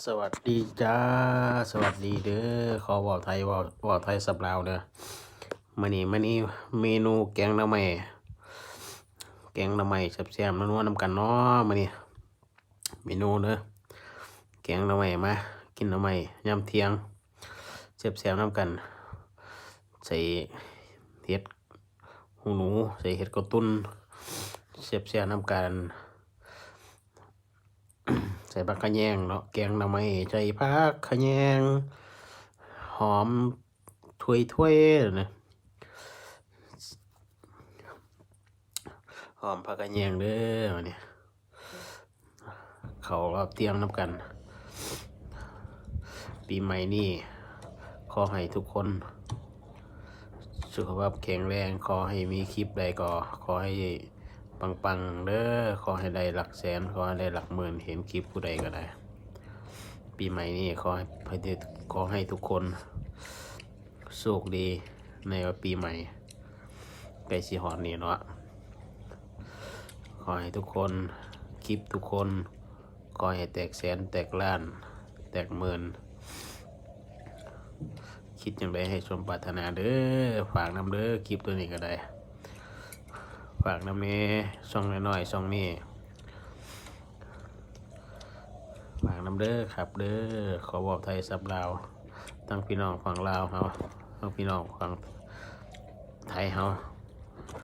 ສະຫວັດດີຈ້າ ສະຫວັດດີເດີ ຂໍເວົ້າໄທ ເວົ້າ ເວົ້າໄທສັບລາວເດີ. ມື້ນີ້ ມື້ນີ້ເມນູແກງໜໍ່ໄມ້ ແກງໜໍ່ໄມ້ແຊບໆ ນົວໆ ນຳກັນເນາະ ມື້ນີ້ ເມນູເດີ ແກງໜໍ່ໄມ້ ມາກິນໜໍ່ໄມ້ຍາມທ່ຽງ ແຊບໆ ນຳກັນ ໃສ່ເຫັດຫູໜູ ໃສ່ເຫັດກະຕຸນ ແຊບໆ ນຳກັນ. ໃສ່ຜັກຂະແຍງເນາະ ແກງໜໍ່ໄມ້ໃສ່ຜັກຂະແຍງ ຫອມຖ້ວຍໆ ນະ ຫອມຜັກຂະແຍງເດີ ມື້ນີ້ ເຂົ້າຮອບທ່ຽງນຳກັນ. ປີໃໝ່ນີ້ ຂໍໃຫ້ທຸກຄົນ ສຸຂະພາບແຂງແຮງ ຂໍໃຫ້ມີຄລິບໃດກໍຂໍໃຫ້ປັງໆ ເດີ ຂໍໃຫ້ໄດ້ຫຼັກແສນ ຂໍໃຫ້ໄດ້ຫຼັກໝື່ນ ເຫັນຄລິບຜູ້ໃດກໍໄດ້. ປີໃໝ່ນີ້ ຂໍໃຫ້ ຂໍໃຫ້ທຸກຄົນໂຊກດີໃນປີໃໝ່ ໃກ້ຊິຮອດນີ້ເນາະ. ຂໍໃຫ້ທຸກຄົນ ຄລິບທຸກຄົນ ຂໍໃຫ້ແຕກແສນ ແຕກລ້ານ ແຕກໝື່ນ ຄິດຈັ່ງໃດໃຫ້ສົມປາດຖະໜາເດີ. ຝາກນຳເດີ ຄລິບໂຕນີ້ກໍໄດ້ ຝາກນຳແດ່ ຊ່ອງນ້ອຍໆ ຊ່ອງນີ້ ຝາກນຳເດີຄັບເດີ. ຂໍເວົ້າໄທສັບລາວ ທັງພີ່ນ້ອງຝັ່ງລາວເຮົາ ທັງພີ່ນ້ອງຝັ່ງໄທເຮົາ